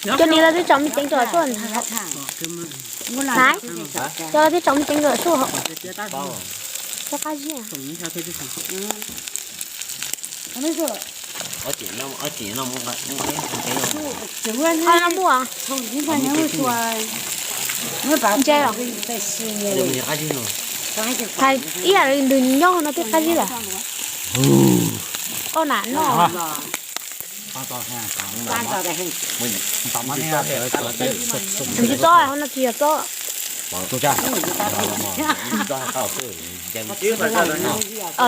Cov niag lawv twb tso me ceev rau tuaj. Hais, cov lawv twb tso me ceev rau tuaj hauv. Cov qab zib. Ntse los? Hais ib yam li ntawd nyob no twb qab zib lawm. Koj nam noj. Tsis txob, hauv no tsis yog txob.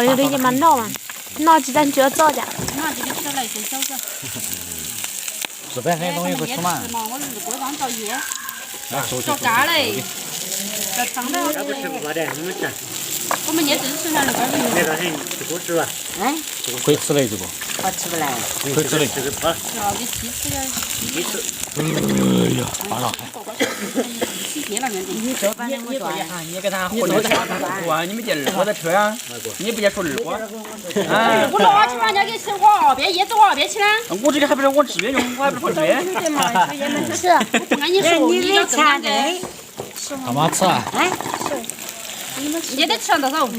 Yog li ces mas noj mas, noj tsis tag ntshe txob cas. Kuv sawv kaav ces mas txav nkaus.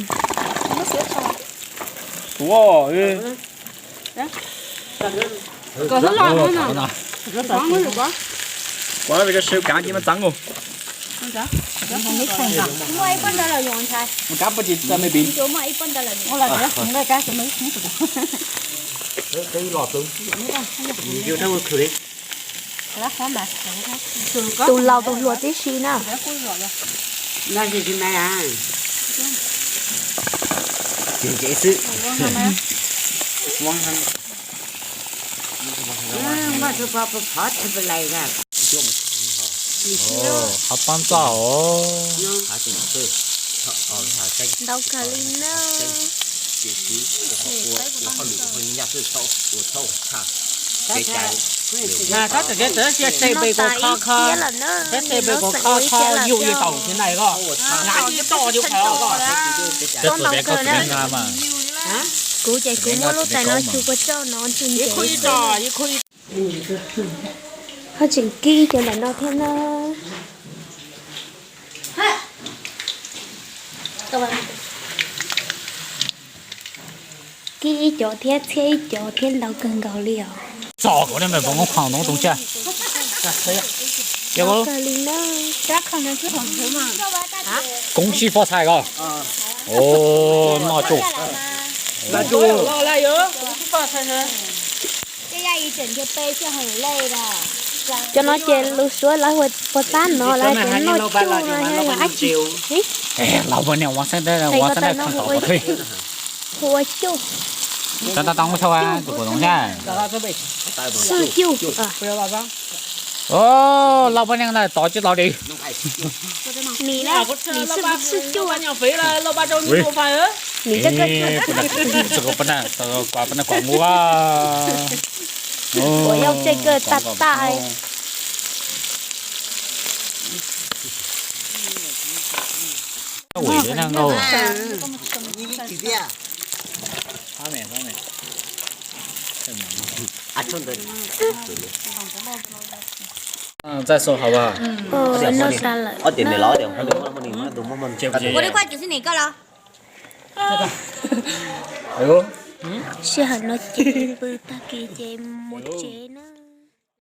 Tus laus tus hluas tib si na. Qhov pab ntxauj os. Ntau kawg li na. Tab tom kev txawv cia tsev pem kom kho kho, tsev pem kom kho kho yug yus taum tsis nais ko. Kuv ces kuv muab lub tais no tsuag kua tsauj no tsis ntsev. Ho tseem kib ib cov ntawm no thiab na. Kib ib cov thiab, txhiab ib cov thiab, ntau kawg nkaus li os. Txog kom nej mas vov qhov no tus tsaj. Kawg li na. Koob sib foj txhais ko. Noj tsuj. Cov no ces lus Suav lawv hu puas tab no, lawv tias noj tsuj no yog dab tsi? Laug puas niam ua xab tab, ua xab tab tag tom thiab. Hu ua tsuj. Tab tab tau muab tshau tus kuv toov thiab. Xwj cuj. Laug puas niam ntawd tod tsis tau li. Nws na, nws xwb xwj cuj. Nws txog kuv pab na, kuv pab na kuv mus. Ua yog txij kawg tag tag. Txaij xo hauv a. Noj tag lawm. Sij hawm no ces pw tag kis ces mus tsev na.